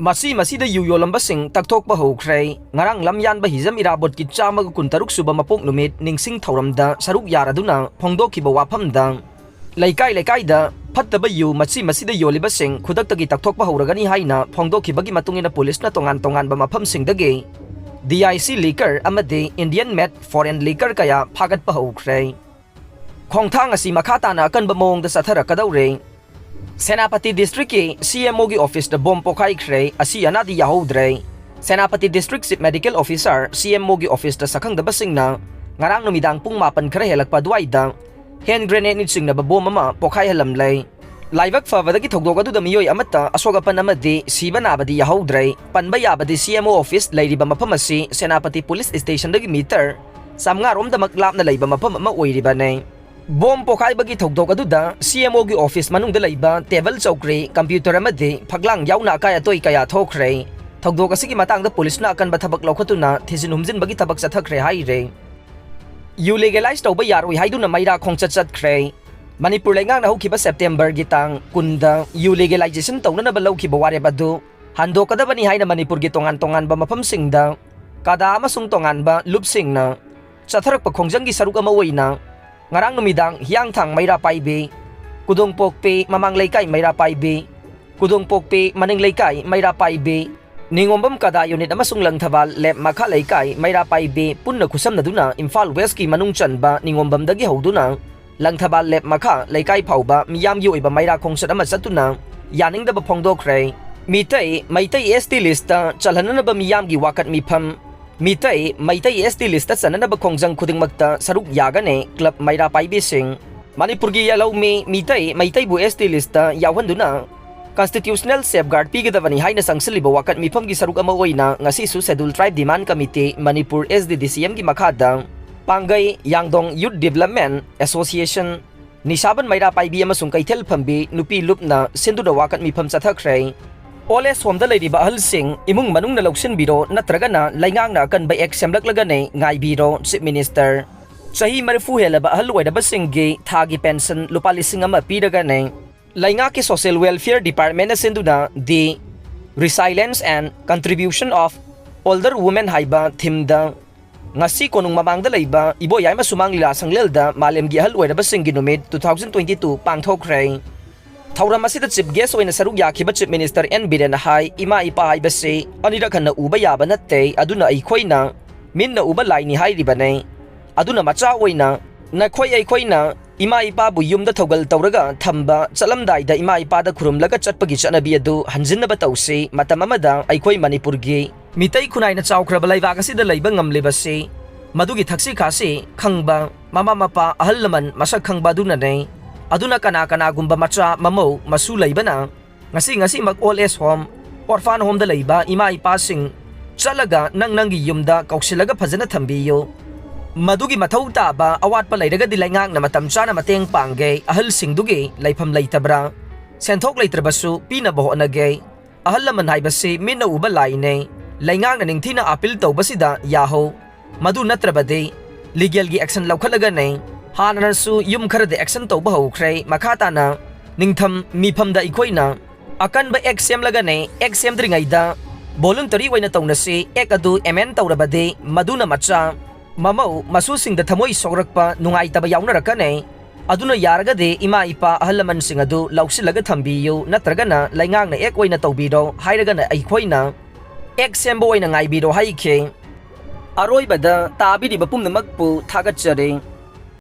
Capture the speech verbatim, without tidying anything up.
ꯃꯁꯤ ꯃꯁꯤꯗ ꯌꯨ ꯌꯣꯜꯂꯝꯕꯁꯤꯡ ꯇꯛꯊꯣꯛꯄ ꯍꯧꯈ꯭ꯔꯦ꯫ ꯉꯔꯥꯡ ꯂꯝꯌꯥꯟꯕ ꯍꯤꯖꯝ ꯏꯔꯥꯕꯣꯠꯀꯤ ꯆꯥꯝꯃꯒ ꯀꯨꯟꯇꯔꯨꯛ ꯁꯨꯕ ꯃꯄꯣꯛ ꯅꯨꯃꯤꯠ ꯅꯤꯡꯁꯤꯡ ꯊꯧꯔꯝꯗ ꯁꯔꯨꯛ ꯌꯥꯔꯗꯨꯅ ꯐꯣꯡꯗꯣꯛꯈꯤꯕ ꯋꯥꯐꯝꯗ, ꯂꯩꯀꯥꯏ ꯂꯩꯀꯥꯏꯗ ꯐꯠꯇꯕ ꯌꯨ ꯃꯁꯤ ꯃꯁꯤꯗ ꯌꯣꯜꯂꯤꯕꯁꯤꯡ ꯈꯨꯗꯛꯇꯒꯤ ꯇꯛꯊꯣꯛꯄ ꯍꯧꯔꯒꯅꯤ ꯍꯥꯏꯅ ꯐꯣꯡꯗꯣꯛꯈꯤꯕꯒꯤ ꯃꯇꯨꯡ ꯏꯟꯅ ꯄꯨꯂꯤꯁꯅ ꯇꯣꯉꯥꯟ ꯇꯣꯉꯥꯟꯕ ꯃꯐꯝꯁꯤꯡꯗꯒꯤ ꯗꯤ ꯑꯥꯏ ꯁꯤ ꯂꯤꯀꯔ ꯑꯃꯗꯤ ꯏꯟꯗꯤꯌꯟ ꯃꯦꯗ ꯐꯣꯔꯦꯟ ꯂꯤꯀꯔ ꯀꯌꯥ ꯐꯥꯒꯠꯄ ꯍꯧꯈ꯭ꯔꯦ꯫ ꯈꯣꯡꯊꯥꯡ ꯑꯁꯤ ꯃꯈꯥ ꯇꯥꯅ ꯑꯀꯟꯕ ꯃꯑꯣꯡꯗ ꯆꯠꯊꯔꯛꯀꯗꯧꯔꯦ꯫ ꯁꯦꯅꯥꯄꯇꯤ ꯗꯤꯁꯇ꯭ꯔꯤꯛꯀꯤ ꯁꯤ ꯑꯦꯝ ꯑꯣꯒꯤ ꯑꯣꯐꯤꯁꯇ ꯕꯣꯝ ꯄꯣꯈꯥꯏꯈ꯭ꯔꯦ, ꯑꯁꯤ ꯑꯅꯥꯗꯤ ꯌꯥꯍꯧꯗ꯭ꯔꯦ꯫ Senapati district chief medical officer, C M ꯑꯣꯒꯤ ꯑꯣꯐꯤꯁꯇ ꯁꯛꯈꯪꯗꯕꯁꯤꯡꯅ ꯉꯔꯥꯡ ꯅꯨꯃꯤꯗꯥꯡ ꯄꯨꯡ ꯃꯥꯄꯟ ꯈꯔ ꯍꯦꯜꯂꯛꯄ ꯑꯗꯨꯋꯥꯏꯗ ꯍꯦꯟ ꯒ꯭ꯔꯦꯅꯦꯗꯅ ꯆꯤꯡꯅꯕ ꯕꯣꯝ ꯑꯃ ꯄꯣꯈꯥꯏꯍꯜꯂꯝꯂꯦ꯫ ꯂꯥꯏꯕꯛ ꯐꯕꯗꯒꯤ ꯊꯧꯗꯣꯛ ꯑꯗꯨꯗ ꯃꯤꯑꯣꯏ ꯑꯃꯠꯇ ꯑꯁꯣꯛ ꯑꯄꯟ ꯑꯃꯗꯤ ꯁꯤꯕ ꯅꯥꯕꯗꯤ ꯌꯥꯍꯧꯗ꯭ꯔꯦ꯫ ꯄꯟꯕ ꯌꯥꯕꯗꯤ ꯁꯤ ꯑꯦꯝ ꯑꯣ ꯑꯣꯐꯤꯁ ꯂꯩꯔꯤꯕ ꯃꯐꯝ ꯑꯁꯤ ꯁꯦꯅꯥꯄꯇꯤ ꯄꯨꯂꯤꯁ ꯁ꯭ꯇꯦꯁꯟꯗꯒꯤ ꯃꯤꯇꯔ ꯆꯥꯝꯃꯉꯥ ꯔꯣꯝꯗꯃꯛ ꯂꯥꯞꯅ ꯂꯩꯕ ꯃꯐꯝ ꯑꯃ ꯑꯣꯏꯔꯤꯕꯅꯦ꯫ ꯕꯣꯝ ꯄꯣꯈꯥꯏꯕꯒꯤ ꯊꯧꯗꯣꯛ ꯑꯗꯨꯗ ꯁꯤ ꯑꯦꯝ ꯑꯣꯒꯤ ꯑꯣꯐꯤꯁ ꯃꯅꯨꯡꯗ ꯂꯩꯕ ꯇꯦꯕꯜ, ꯆꯧꯀ꯭ꯔꯤ, ꯀꯝꯄ꯭ꯌꯨꯇꯔ ꯑꯃꯗꯤ ꯐꯛꯂꯥꯡ ꯌꯥꯎꯅ ꯑꯀꯥꯏ ꯑꯇꯣꯏ ꯀꯌꯥ ꯊꯣꯛꯈ꯭ꯔꯦ꯫ ꯊꯧꯗꯣꯛ ꯑꯁꯤꯒꯤ ꯃꯇꯥꯡꯗ ꯄꯨꯂꯤꯁꯅ ꯑꯀꯟꯕ ꯊꯕꯛ ꯂꯧꯈꯠꯇꯨꯅ ꯊꯤꯖꯤꯟ ꯍꯨꯝꯖꯤꯟꯕꯒꯤ ꯊꯕꯛ ꯆꯠꯊꯈ꯭ꯔꯦ ꯍꯥꯏꯔꯦ꯫ ꯌꯨ ꯂꯤꯒꯦꯂꯥꯏꯖ ꯇꯧꯕ ꯌꯥꯔꯣꯏ ꯍꯥꯏꯗꯨꯅ ꯃꯩꯔꯥ ꯈꯣꯡꯆꯠ ꯆꯠꯈ꯭ꯔꯦ꯫ ꯃꯅꯤꯄꯨꯔ ꯂꯩꯉꯥꯛꯅ ꯍꯧꯈꯤꯕ ꯁꯦꯞꯇꯦꯝꯕꯔꯒꯤ ꯇꯥꯡ ꯀꯨꯟꯗ ꯌꯨ ꯂꯤꯒꯦꯂꯥꯏꯖꯦꯁꯟ ꯇꯧꯅꯅꯕ ꯂꯧꯈꯤꯕ ꯋꯥꯔꯦꯞ ꯑꯗꯨ ꯍꯟꯗꯣꯛꯀꯗꯕꯅꯤ ꯍꯥꯏꯅ ꯃꯅꯤꯄꯨꯔꯒꯤ ꯇꯣꯉꯥꯟ ꯇꯣꯉꯥꯟꯕ ꯃꯐꯝꯁꯤꯡꯗ ꯀꯗꯥ ꯑꯃꯁꯨꯡ ꯇꯣꯉꯥꯟꯕ ꯂꯨꯞꯁꯤꯡꯅ ꯆꯠꯊꯔꯛꯄ ꯈꯣꯡꯖꯪꯒꯤ ꯁꯔꯨꯛ ꯑꯃ ꯑꯣꯏꯅ ꯉꯔꯥꯡ ꯅꯨꯃꯤꯗꯥꯡ ꯍꯤꯌꯥꯡꯊꯥꯡ ꯃꯩꯔꯥ ꯄꯥꯏꯕꯤ, ꯀꯨꯗꯣꯡꯄꯣꯛꯄꯤ ꯃꯃꯥꯡ ꯂꯩꯀꯥꯏ ꯃꯩꯔꯥ ꯄꯥꯏꯕꯤ, ꯀꯨꯗꯣꯡꯄꯣꯛꯄꯤ ꯃꯅꯤꯡ ꯂꯩꯀꯥꯏ ꯃꯩꯔꯥ ꯄꯥꯏꯕꯤ, ꯅꯤꯉꯣꯝꯕꯝ ꯀꯗꯥ ꯌꯨꯅꯤꯠ ꯑꯃꯁꯨꯡ ꯂꯪꯊꯕꯥꯜ ꯂꯦꯞ ꯃꯈꯥ ꯂꯩꯀꯥꯏ ꯃꯩꯔꯥ ꯄꯥꯏꯕꯤ ꯄꯨꯟꯅ ꯈꯨꯠꯁꯝꯅꯗꯨꯅ ꯏꯝꯐꯥꯜ ꯋꯦꯁꯀꯤ ꯃꯅꯨꯡ ꯆꯟꯕ ꯅꯤꯉꯣꯝꯕꯝꯗꯒꯤ ꯍꯧꯗꯨꯅ ꯂꯪꯊꯕꯥꯜ ꯂꯦꯞ ꯃꯈꯥ ꯂꯩꯀꯥꯏ ꯐꯥꯎꯕ ꯃꯤꯌꯥꯝꯒꯤ ꯑꯣꯏꯕ ꯃꯩꯔꯥ ꯈꯣꯡꯆꯠ ꯑꯃ ꯆꯠꯇꯨꯅ ꯌꯥꯅꯤꯡꯗꯕ ꯐꯣꯡꯗꯣꯛꯈ꯭ꯔꯦ꯫ ꯃꯤꯇꯩ, ꯃꯩꯇꯩ ꯑꯦꯁ ꯇꯤ ꯂꯤꯁꯇ ꯆꯜꯍꯟꯅꯅꯕ ꯃꯤꯌꯥꯝꯒꯤ ꯋꯥꯀꯠ ꯃꯤꯐꯝ꯫ ꯃꯤꯇꯩ, ꯃꯩꯇꯩ ꯑꯦꯁ ꯇꯤ ꯂꯤꯁꯇ ꯆꯟꯅꯅꯕ ꯈꯣꯡꯖꯪ ꯈꯨꯗꯤꯡꯃꯛꯇ ꯁꯔꯨꯛ ꯌꯥꯒꯅꯤ ꯀ꯭ꯂꯕ ꯃꯩꯔꯥ ꯄꯥꯏꯕꯤꯁꯤꯡ꯫ ꯃꯅꯤꯄꯨꯔꯒꯤ ꯌꯦꯜꯍꯧꯃꯤ ꯃꯤꯇꯩ, ꯃꯩꯇꯩꯕꯨ ꯑꯦꯁ ꯇꯤ ꯂꯤꯁꯇ ꯌꯥꯎꯍꯟꯗꯨꯅ ꯀꯟꯁꯇꯤꯇ꯭ꯌꯨꯁꯅꯦꯜ ꯁꯦꯐꯒꯥꯔꯗ ꯄꯤꯒꯗꯕꯅꯤ ꯍꯥꯏꯅ ꯆꯪꯁꯤꯜꯂꯤꯕ ꯋꯥꯀꯠ ꯃꯤꯐꯝꯒꯤ ꯁꯔꯨꯛ ꯑꯃ ꯑꯣꯏꯅ ꯉꯁꯤꯁꯨ ꯁꯦꯗꯨꯜ ꯇ꯭ꯔꯥꯏꯕ ꯗꯤꯃꯥꯟ ꯀꯃꯤꯇꯤ, ꯃꯅꯤꯄꯨꯔ ꯑꯦꯁ ꯗꯤ ꯗꯤ ꯁꯤ ꯑꯦꯝꯒꯤ ꯃꯈꯥꯗ ꯄꯥꯡꯒꯩ ꯌꯥꯡꯗꯣꯡ ꯌꯨꯠ ꯗꯤꯕꯂꯞꯃꯦꯟ ꯑꯦꯁꯣꯁꯤꯌꯦꯁꯟ, ꯅꯤꯁꯥꯕꯟ ꯃꯩꯔꯥ ꯄꯥꯏꯕꯤ ꯑꯃꯁꯨꯡ ꯀꯩꯊꯦꯜ ꯐꯝꯕꯤ ꯅꯨꯄꯤ ꯂꯨꯞꯅ ꯁꯤꯟꯗꯨꯅ ꯋꯥꯀꯠ ꯃꯤꯐꯝ ꯆꯠꯊꯈ꯭ꯔꯦ꯫ ꯑꯣꯜ ꯑꯦꯖ ꯍꯣꯝꯗ ꯂꯩꯔꯤꯕ ꯑꯍꯜꯁꯤꯡ ꯏꯃꯨꯡ ꯃꯅꯨꯡꯅ ꯂꯧꯁꯤꯟꯕꯤꯔꯣ, ꯅꯠꯇ꯭ꯔꯒꯅ ꯂꯩꯉꯥꯛꯅ ꯑꯀꯟꯕ ꯑꯦꯛ ꯁꯦꯝꯂꯛꯂꯒꯅꯤ, ꯉꯥꯏꯕꯤꯔꯣ, ꯆꯤꯐ ꯃꯤꯅꯤꯁꯇꯔ꯫ ꯆꯍꯤ ꯃꯔꯤꯐꯨ ꯍꯦꯜꯂꯕ ꯑꯍꯜ ꯑꯣꯏꯔꯕꯁꯤꯡꯒꯤ ꯊꯥꯒꯤ ꯄꯦꯟꯁꯟ ꯂꯨꯄꯥ ꯂꯤꯁꯤꯡ ꯑꯃ ꯄꯤꯔꯒꯅꯤ꯫ ꯂꯩꯉꯥꯛꯀꯤ ꯁꯣꯁꯤꯌꯦꯜ ꯋꯦꯜꯐꯤꯌꯔ ꯗꯤꯄꯥꯔꯠꯃꯦꯟꯅ ꯁꯤꯟꯗꯨꯅ ꯗꯤ Resilience and Contribution of Older Women ꯍꯥꯏꯕ ꯊꯤꯝꯗ ꯉꯁꯤ ꯀꯣꯅꯨꯡ ꯃꯃꯥꯡꯗ ꯂꯩꯕ ꯏꯕꯣꯌꯥꯏꯃ ꯁꯨꯃꯥꯡ ꯂꯤꯂꯥ ꯁꯪꯂꯦꯜꯗ ꯃꯥꯂꯦꯝꯒꯤ ꯑꯍꯜ ꯑꯣꯏꯔꯕꯁꯤꯡꯒꯤ ꯅꯨꯃꯤꯠ two thousand twenty two ꯄꯥꯡꯊꯣꯛꯈ꯭ꯔꯦ꯫ ꯊꯧꯔꯝ ꯑꯁꯤꯗ ꯆꯤꯐ ꯒꯦꯁ ꯑꯣꯏꯅ ꯁꯔꯨꯛ ꯌꯥꯈꯤꯕ ꯆꯤꯐ ꯃꯤꯅꯤꯁꯇꯔ ꯑꯦꯟ ꯕꯤꯔꯦꯟꯅ ꯍꯥꯏ, ꯏꯃꯥ ꯏꯄꯥ ꯍꯥꯏꯕꯁꯤ ꯑꯅꯤꯔꯛ ꯍꯟꯅ ꯎꯕ ꯌꯥꯕ ꯅꯠꯇꯦ, ꯑꯗꯨꯅ ꯑꯩꯈꯣꯏꯅ ꯃꯤꯠꯅ ꯎꯕ ꯂꯥꯏꯅꯤ ꯍꯥꯏꯔꯤꯕꯅꯤ꯫ ꯑꯗꯨꯅ ꯃꯆꯥ ꯑꯣꯏꯅ ꯅꯈꯣꯏ ꯑꯩꯈꯣꯏꯅ ꯏꯃꯥ ꯏꯄꯥꯕꯨ ꯌꯨꯝꯗ ꯊꯧꯒꯜ ꯇꯧꯔꯒ ꯊꯝꯕ, ꯆꯠꯂꯝꯗꯥꯏꯗ ꯏꯃꯥ ꯏꯄꯥꯗ ꯈꯨꯔꯨꯝꯂꯒ ꯆꯠꯄꯒꯤ ꯆꯠꯅꯕꯤ ꯑꯗꯨ ꯍꯟꯖꯤꯟꯅꯕ ꯇꯧꯁꯤ꯫ ꯃꯇꯝ ꯑꯃꯗ ꯑꯩꯈꯣꯏ ꯃꯅꯤꯄꯨꯔꯒꯤ ꯃꯤꯇꯩ ꯈꯨꯟꯅꯥꯏꯅ ꯆꯥꯎꯈ꯭ꯔꯕ ꯂꯩꯕꯥꯛ ꯑꯁꯤꯗ ꯂꯩꯕ ꯉꯝꯂꯤꯕꯁꯤ ꯃꯗꯨꯒꯤ ꯊꯛꯁꯤ ꯈꯥꯁꯤ ꯈꯪꯕ ꯃꯃꯥ ꯃꯄꯥ, ꯑꯍꯜ ꯂꯃꯟ ꯃꯁꯛ ꯈꯪꯕ ꯑꯗꯨꯅꯅꯤ꯫ ꯑꯗꯨꯅ ꯀꯅꯥ ꯀꯅꯥꯒꯨꯝꯕ ꯃꯆꯥ, ꯃꯃꯧ, ꯃꯁꯨ ꯂꯩꯕꯅ ꯉꯁꯤ ꯉꯁꯤꯃꯛ ꯑꯣꯜ ꯑꯦꯖ ꯍꯣꯝ, ꯑꯣꯔꯐꯥꯟ ꯍꯣꯝꯗ ꯂꯩꯕ ꯏꯃꯥ ꯏꯄꯥꯁꯤꯡ ꯆꯠꯂꯒ ꯅꯪ ꯅꯪꯒꯤ ꯌꯨꯝꯗ ꯀꯧꯁꯤꯜꯂꯒ ꯐꯖꯅ ꯊꯝꯕꯤꯌꯨ꯫ ꯃꯗꯨꯒꯤ ꯃꯊꯧ ꯇꯥꯕ ꯑꯋꯥꯠꯄ ꯂꯩꯔꯒꯗꯤ ꯂꯩꯉꯥꯛꯅ ꯃꯇꯝ ꯆꯥꯅ ꯃꯇꯦꯡ ꯄꯥꯡꯒꯦ꯫ ꯑꯍꯜꯁꯤꯡꯗꯨꯒꯤ ꯂꯩꯐꯝ ꯂꯩꯇꯕ꯭ꯔꯥ, ꯁꯦꯟꯊꯣꯛ ꯂꯩꯇ꯭ꯔꯕꯁꯨ ꯄꯤꯅꯕ ꯍꯣꯠꯅꯒꯦ꯫ ꯑꯍꯜ ꯂꯃꯟ ꯍꯥꯏꯕꯁꯤ ꯃꯤꯠꯅ ꯎꯕ ꯂꯥꯏꯅꯦ꯫ ꯂꯩꯉꯥꯛꯅ ꯅꯤꯡꯊꯤꯅ ꯑꯥꯄꯤꯜ ꯇꯧꯕꯁꯤꯗ ꯌꯥꯍꯧ꯫ ꯃꯗꯨ ꯅꯠꯇ꯭ꯔꯕꯗꯤ ꯂꯤꯒꯦꯜꯒꯤ ꯑꯦꯛꯁꯟ ꯂꯧꯈꯠꯂꯒꯅꯦ꯫ ꯍꯥꯟꯅꯅꯁꯨ ꯌꯨꯝ ꯈꯔꯗ ꯑꯦꯛꯁꯟ ꯇꯧꯕ ꯍꯧꯈ꯭ꯔꯦ꯫ ꯃꯈꯥ ꯇꯥꯅ ꯅꯤꯡꯊꯝ ꯃꯤꯐꯝꯗ ꯑꯩꯈꯣꯏꯅ ꯑꯀꯟꯕ ꯑꯦꯛ ꯁꯦꯝꯂꯒꯅꯦ꯫ ꯑꯦꯛ ꯁꯦꯝꯗ꯭ꯔꯤꯉꯩꯗ voluntary ꯑꯣꯏꯅ ꯇꯧꯅꯁꯤ꯫ ꯑꯦꯛ ꯑꯗꯨ ꯑꯦꯃꯦꯟ ꯇꯧꯔꯕꯗꯤ ꯃꯗꯨꯅ ꯃꯆꯥ, ꯃꯃꯧ, ꯃꯁꯨꯁꯤꯡꯗ ꯊꯃꯣꯏ ꯁꯣꯛꯂꯛꯄ, ꯅꯨꯡꯉꯥꯏꯇꯕ ꯌꯥꯎꯅꯔꯛꯀꯅꯤ꯫ ꯑꯗꯨꯅ ꯌꯥꯔꯒꯗꯤ ꯏꯃꯥ ꯏꯄꯥ, ꯑꯍꯜ ꯂꯃꯟꯁꯤꯡ ꯑꯗꯨ ꯂꯧꯁꯤꯜꯂꯒ ꯊꯝꯕꯤꯌꯨ, ꯅꯠꯇ꯭ꯔꯒꯅ ꯂꯩꯉꯥꯛꯅ ꯑꯦꯛ ꯑꯣꯏꯅ ꯇꯧꯕꯤꯔꯣ ꯍꯥꯏꯔꯒꯅ ꯑꯩꯈꯣꯏꯅ ꯑꯦꯛ ꯁꯦꯝꯕ ꯑꯣꯏꯅ ꯉꯥꯏꯕꯤꯔꯣ ꯍꯥꯏꯈꯤ꯫ ꯑꯔꯣꯏꯕꯗ ꯇꯥꯕꯤꯔꯤꯕ ꯄꯨꯝꯅꯃꯛꯄꯨ ꯊꯥꯒꯠꯆꯔꯤ꯫